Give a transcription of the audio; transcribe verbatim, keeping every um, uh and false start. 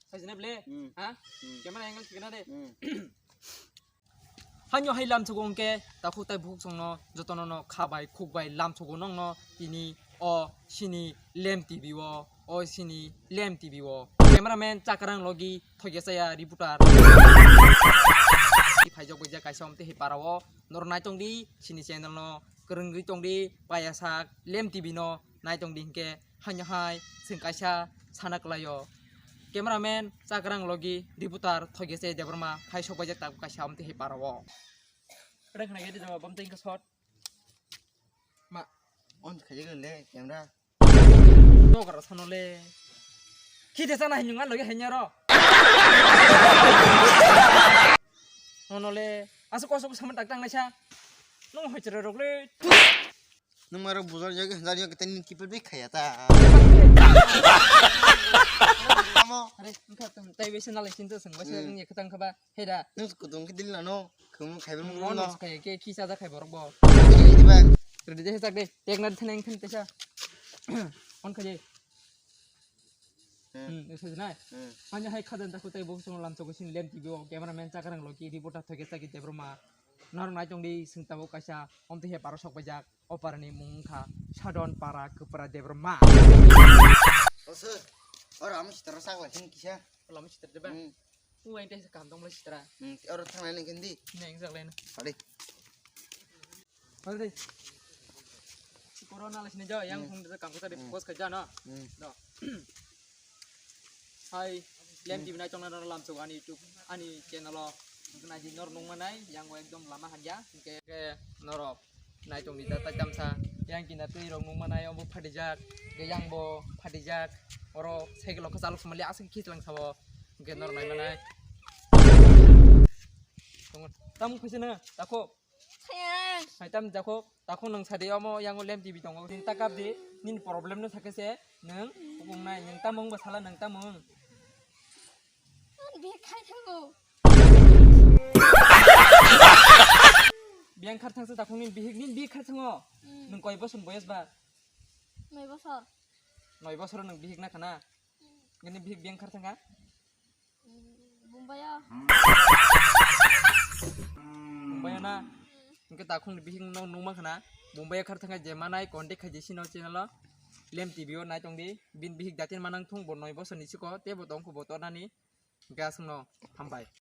Sajina ble? Hmm. Ha? Hmm. Camera angle thikna de. Hmm. Hanyo hai lamsogo hwnkhe takhuk tai bukhuk songno jotono no kha bai khuk bai lamsogo nongno tini o sini Lem T V o, o sini Lem T V o. Cameraman Chakrang logi thoge chaya reporter. Phaijak baijak kaisa omte hai para o. Noro naitong di sini channel no, kwrwngwi tong di paya sak Lem T V no. Naitong di hinkhe, haino hai, chwng kaisa sana kwlaio. Cameraman, Chakrang logi, reporter, Thoge se Debbarma, phai sok baijak tabuk kaisa omte hai para o. Rek nai gadi jawab, bam tengka shot. Ma, on khaye le, camera. No gara sano le. Khide sana hinyung an logi hanya ro. Ono le, asuk kosok sama tak tang naisa. Nung hoi chere rok le. Nung maro bujor jagi hanjar jagi tani kipet bai khaya ta. Amo. Are, engkha tong tai bai se nalai sinto seng bai se Hmm. nung ekha tang khaba. Heda. Nung kudung ke dil lano. Khum khaibar Nung mung mon no. Khaya ke kisa da khaibar bo. Ini ba. Ready de sak de. Tek na thene engkha tesa. On khaje. Hmm. Hmm, ese nai. Hmm. Hanya hai khadan ta kutai bo song lam chogo sin Lem T V o cameraman Chakrang logi reporter Thoge chaki Debbarma. Norok naitong di sing tabuk kaisa omte he para sok baijak. O parani mung wngkha Sadon Para Kwpra Debbarma. O sir, oro amo sitaro sak lai sini kisa. Lama sitaro de ba? Hmm. Uang teh kaham tong mulai sitara. Hmm, oro thang lai nang kendi. Neng jak lai na. Padi. Padi. Corona lai sini jao, yang Hmm. hung de kam kota de Hmm. post khaja na. Hmm. No. Hai, Lem Hmm. T V nai tong na lam so ani YouTube, ani channel o. Nai di nor nung manai, yang go ekdom lama hanja. Ke, ke norok. Naitung di ta tamsa, yang kina twi rok nung manai, obo phatijak, ke yang bo phatijak, oro cycle rok kwchalo sumali aswk khichlang sabo, hwnkhe norok nai manai. Tamo khaisa nang, takhuk. Hai tam jakhuk, takhuk nang sadi omo yang Lem T V tongo, nini ta kap di, nini problem no sakhe se, nang, kubung nai, nang tamung ba sala nang tamung. Ang bihik khai thango. Biyang khar thangsa takhuk nini bihik, nini bihik khar thango. Hmm. Nung koi bosor boyos ba? Noi bosor. Noi bosor nung bihik na khana? Hmm. Nini bihik biyang khar thangka? Hmm, Bombay o. Bombay o na? Hmm. Hwnkhe takhuk ni bihik no nung ma khana? Bombay o khar thangka je manai contact khai je sino channel o. Lem T V o nai tong di. Bini bihik datin manang thung bo noi bosor ni siko tebo tong kho bo tornani. Hwnkhe aswkno hambai.